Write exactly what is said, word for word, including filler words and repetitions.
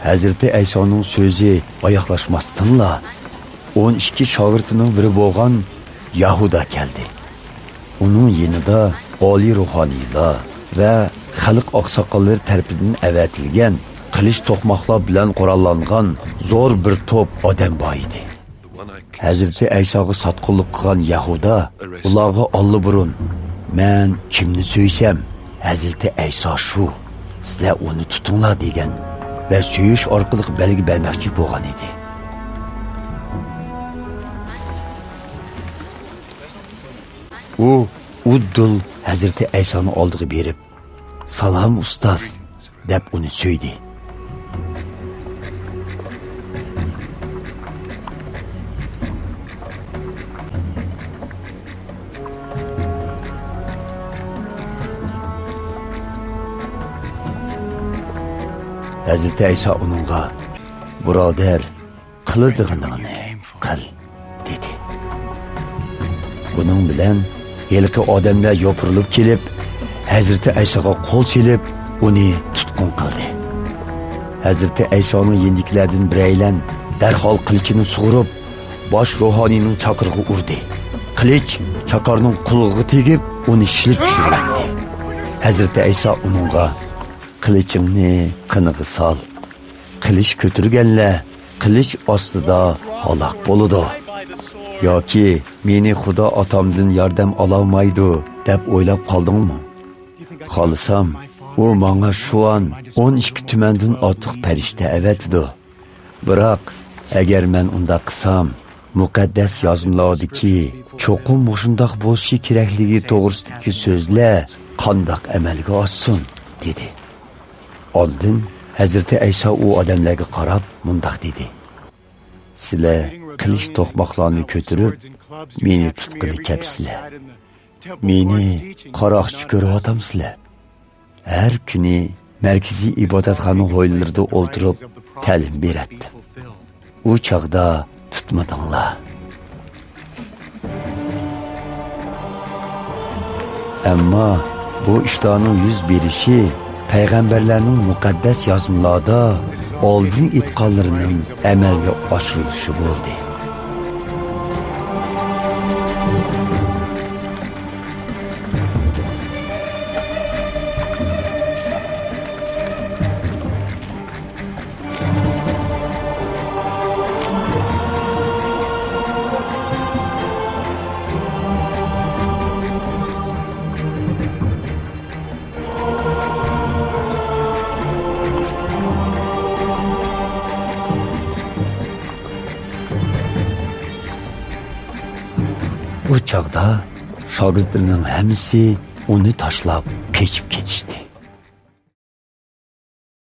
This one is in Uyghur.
ھەزرىتى ئەيسانىڭ سۆزى ئاياغلاشماستىنلا، ئون ئىككى شاگىرتىنىڭ بىرى بولغان يەھۇدا كەلدى. ئۇنىڭ يېنىدا ئالىي روھانىيلار ۋە خەلق ئاقساقاللىرى تەرىپىدىن ئەۋەتىلگەن قىلىچ توقماقلار بىلەن قوراللانغان زور بىر توپ ئادەم بار ئىدى. ھەزرىتى ئەيساغا ساتقۇنلۇق قىلغان يەھۇدا ئۇلارغا ئاللىبۇرۇن، «مەن كىمنى سۆيسەم، ھەزرىتى ئەيسا شۇ، سىلەر ئۇنى تۇتۇڭلار» دېگەن ۋە سۆيۈش ئارقىلىق بەلگە بەرمەكچى بولغان ئىدى. ئۇ ئۇددۇل ھەزرىتى ئەيسانىڭ ئالدىغا بېرىپ، «سالام، ئۇستاز!» دەپ ئۇنى سۆيدى. ھەزرىتى ئەيسا ئۇنىڭغا، بۇرادەر، قىلىدىغىنىڭنى قىل، دېدى. بۇنىڭ بىلەن ھېلىقى ئادەملەر يوپۇرۇلۇپ كېلىپ، ھەزرىتى ئەيساغا قول سېلىپ، ئۇنى تۇتقۇن قىلدى. ھەزرىتى ئەيسانىڭ يېنىدىكىلەردىن بىرەيلەن دەرھال قىلىچىنى سۇغۇرۇپ، باش روھانىينىڭ چاكىرىغا ئۇردى. قىلىچ چاكارنىڭ قۇلىقىغا تېگىپ، ئۇنى شىلىپ چۈشۈرۈۋەتتى. ھەزرىتى ئەيسا ئۇنىڭغا، «قىلىچىڭنى قېنىغا سال. قىلىچ كۆتۈرگەنلەر قىلىچ ئاستىدا ھالاك بولىدۇ. ياكى مېنى خۇدا ئاتامدىن ياردەم ئالالمايدۇ دەپ ئويلاپ قالدىڭمۇ؟ خالىسام، ئۇ ماڭا شۇئان ئون ئىككى تۈمەندىن ئارتۇق پەرىشتە ئەۋەتىدۇ. بىراق، ئەگەر مەن ئۇنداق قىلسام، مۇقەددەس يازمىلاردىكى چوقۇم مۇشۇنداق بولۇشى كېرەكلىكى توغرىسىدىكى سۆزلەر قانداق ئەمەلگە ئاشسۇن؟» دېدى. ئاندىن ھەزرىتى ئەيسا ئۇ ئادەملەرگە قاراپ مۇنداق دېدى، «سىلەر قىلىچ توقماقلارنى كۆتۈرۈپ، مېنى تۇتقىلى كەپسىلەر. مېنى قاراقچى كۆرۈۋاتامسىلەر؟ ھەر كۈنى مەركىزىي ئىبادەتخانا ھويلىلىرىدا ئولتۇرۇپ تەلىم بېرەتتىم. ئۇ چاغدا تۇتمىدىڭلار. ئەمما بۇ ئىشلارنىڭ يۈز بېرىشى پەيغەمبەرلەرنىڭ مۇقەددەس يازمىلاردا ئالدىن ئېيتقانلىرىنىڭ ئەمەلگە ئاشۇرۇلۇشى بولدى.» ئۇ چاغدا شاگىرتلىرىنىڭ ھەممىسى ئۇنى تاشلاپ قېچىپ كېتىشتى.